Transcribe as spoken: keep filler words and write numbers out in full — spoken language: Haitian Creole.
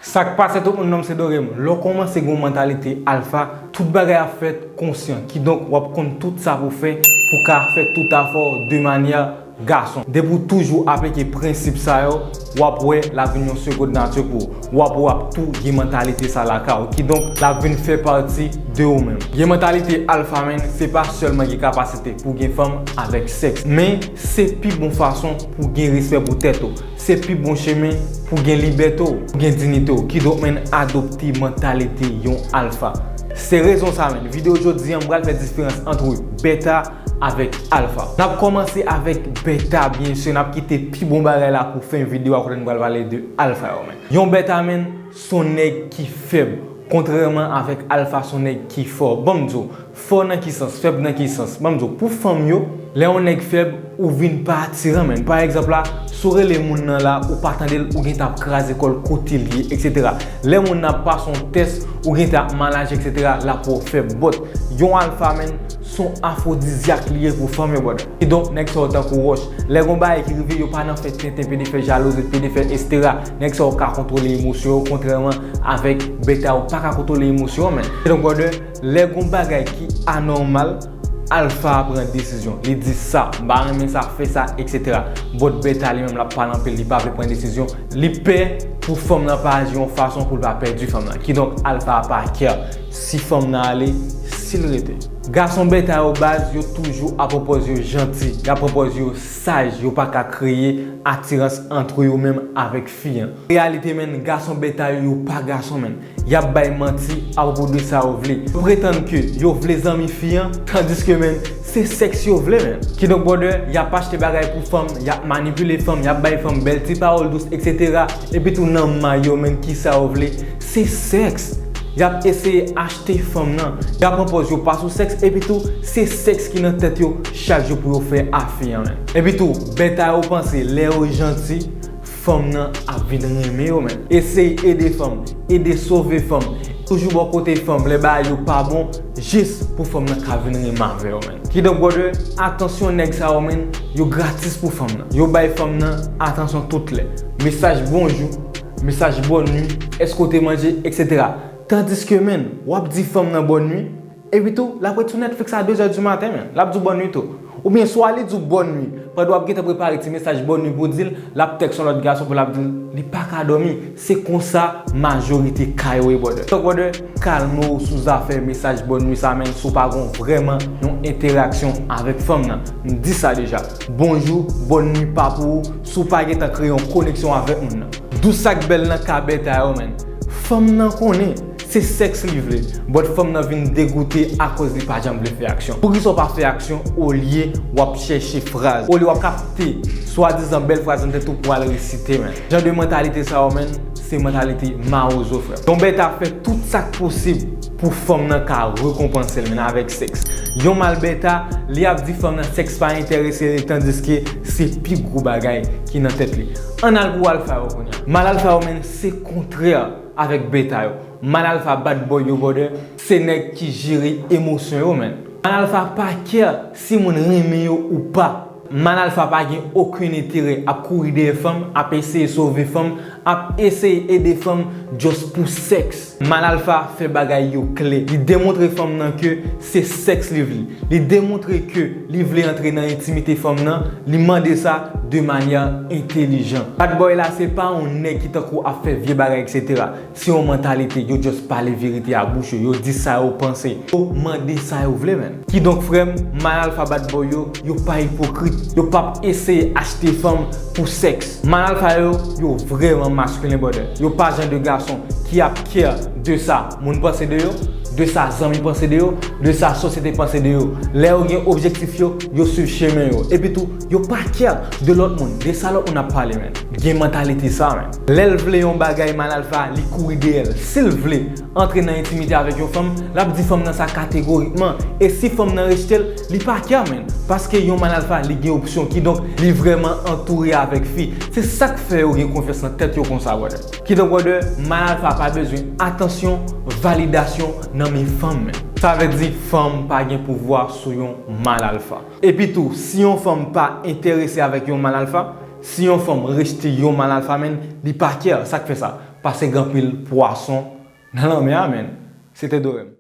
Sa k pase tout moun, non m se Dorem. Lè w kòmanse gen yon mantalite alfa, tout bagay ap fèt konsyan. Kidonk, w ap konn tout sa pou w fè pou w ka fè tout afè w de manyè gason. Depi w toujou aplike prensip sa yo, w ap wè l ap vin yon segond nati pou ou. W ap wè w ap tou gen mantalite sa lakay ou. Kidonk, l ap vin fè pati de ou menm. Gen mantalite alfa, men, se pa sèlman gen kapasite pou gen fanm avèk sèks, men se pi bon fason pou gen respè pou tèt ou. Se pi bon chemen pou gen libète w, pou gen diyite w. Kidonk, men, adopte mantalite yon alfa. Se rezon sa, men, videyo jodi a, m pral fè diferans ant beta avèk alfa. N ap kòmanse avèk beta, byen si, n ap kite pi bon bagay la pou fen videyo a, kote n pral pale de alfa yo, men. Yon beta, men, se yon nèg ki fèb, kontrèman avèk alfa, se yon nèg ki fò. Ban m di w, fò nan ki sans, fèb nan ki sans? Ban m di w, pou fanm yo, lè yon nèg fèb, ou vin pa atiran, men. Pa egzanp la, si w rele moun nan la, ou pa tande l, ou gentan ap kraze kò l kote l ye, etsetera. Lè moun nan ap pase yon tès, ou gentan ap mal aji, etsetera, l ap wè w fèb. But, yon alfa, men, se yon afwodizyak li ye pou fanm yo, brother. Kidonk, nèg sa yo tankou wòch. Lè gon bagay ki rive, yo pa nan fè tenten, pede fè jalouzi, pede fè etsetera. Nèg sa yo ka kontwole emosyon yo, kontrèman avèk beta yo pa ka kontwole emosyon yo, men. Kidonk, brother, lè gon bagay ki anòmal, alfa a pran desizyon. Li di sa, m pa renmen sa, fè sa, etsetera. But beta li menm, l ap pale anpil, li pa vle pran desizyon. Li pè pou fanm nan pa aji yon fason pou l pa pèdi fanm nan. Kidonk, alfa a pa kè si fanm nan ale, si l rete. Gason beta yo baz, yo toujou ap pran pòz yo janti, y ap pran pòz yo saj, yo pa ka kreye atirans ant yo menm avèk fi an. Reyalite, men, gason beta yo, yo pa gason, men. Y ap bay manti apwopo de sa yo vle. Yo pretann ke yo vle zanmi fi an, tandiske, men, se sèks yo vle, men. Kidonk, brother, y ap achte bagay pou fanm, y ap manipile fanm, y ap bay fanm bèl ti pawòl dous, etsetera. Epi tou nan may yo, men, kisa yo vle? Se sèks. Y ap eseye achte fanm nan. Y ap pran pòz yo pa sou sèks, epi tou, se sèks ki nan tèt yo chak jou pou yo fè a fi an, men. Epi tou, beta yo panse lè yo janti, fanm nan ap vin renmen yo, men. Eseye ede fanm, ede sove fanm. Toujou bò kote fanm, lè bagay yo pa bon, jis pou fanm nan ka vin renmen avè yo, men. Kidonk, brother, atansyon nèg sa yo, men, yo gratis pou fanm nan. Yo bay fanm nan atansyon tout lè. Mesaj bonjou, mesaj bòn nwi, èske w te manje, etsetera. Tandiske, men, w ap di fanm nan bòn nwi, epi tou, l ap ret sou Netflix a de zè di maten, men. L ap di w bòn nwi tou. Oubyen swa li di w bòn nwi, pandan w ap gentan prepare ti mesaj bòn nwi pou w di l, l ap tèks yon lòt gason pou l ap di l, li pa ka dòmi. Se konsa majorite ka yo ye, brother. Donk, brother, kalme w sou zafè mesaj bòn nwi sa, men, si w pa gen vrèman yon entèraksyon avèk fanm nan. M di sa deja. Bonjou, bòn nwi pa pou ou, si w pa gentan kreye yon koneksyon avèk moun nan. Dous ak bèl nan ka beta yo, men. Fanm nan konnen se sèks li vle, but fanm nan vin degoute akoz li pa janm vle fè aksyon. Poukisa w pa fè aksyon olye w ap chèche fraz, olye w ap kapte swadizan bèl fraz nan tèt ou pou al resite, men? Jan de mantalite sa yo, men, se mantalite mawozo, frè. Yon beta ap fè tout sa k posib pou fanm nan ka rekonpanse l, men, avèk sèks. Yon mal beta, li ap di fanm nan sèks pa enterese li, tandiske se pi gwo bagay ki nan tèt li. Ann al pou alfa yo kounye a. Mal alfa yo, men, se kontrè avèk beta yo. Mal alfa bad boy yo, brother, se nèg ki jere emosyon yo, men. Mal alfa pa kè si moun renmen yo ou pa. Mal alfa pa gen okenn enterè ap kouri dèyè fanm, ap eseye sove fanm, ap eseye ede fanm just pou sèks. Mal alfa fè bagay yo klè. Li demontre fanm nan ke se sèks li vle. Li demontre ke li vle antre nan entimite fanm nan, li mande sa de manyè entelijan. Bad boy la se pa yon nèg ki tankou ap fè vye bagay, etsetera. Se yon mantalite, yo just pale verite a bouch yo, yo di sa yo panse, yo mande sa yo vle, men. Kidonk, frè m, mal alfa bad boy yo, yo pa ipokrit, yo p ap eseye achte fanm pou sèks. Mal alfa yo, yo vrèman maskilen, brother. Yo pa jan de gason ki ap kè de sa moun panse de yo, de sa zanmi panse de yo, de sa sosyete panse de yo. Lè yo gen objektif yo, yo swiv chemen yo. Epi tou, yo pa kè de lòt moun, de sa lòt moun ap pale, men. Gen mantalite sa, men. Lè l vle yon bagay, mal alfa, li kouri dèyè l. Si l vle antre nan entimite avèk yon fanm, l ap di fanm nan sa kategorikman. E si fanm nan rejte l, li pa kè, men. Paske yon mal alfa, li gen opsyon. Kidonk, li vrèman antoure avèk fi. Se sa k fè yo gen konfyans nan tèt yo konsa, brother. Kidonk, brother, mal alfa pa bezwen atansyon, validasyon nan men fanm, men. Sa vle di fanm pa gen pouvwa sou yon mal alfa. Epi tou, si yon fanm pa enterese avèk yon mal alfa, si yon fanm rejte yon mal alfa, men, li pa kè, sa k fè sa? Paske gen anpil pwason nan lanmè a, menn. Se te dwe menm.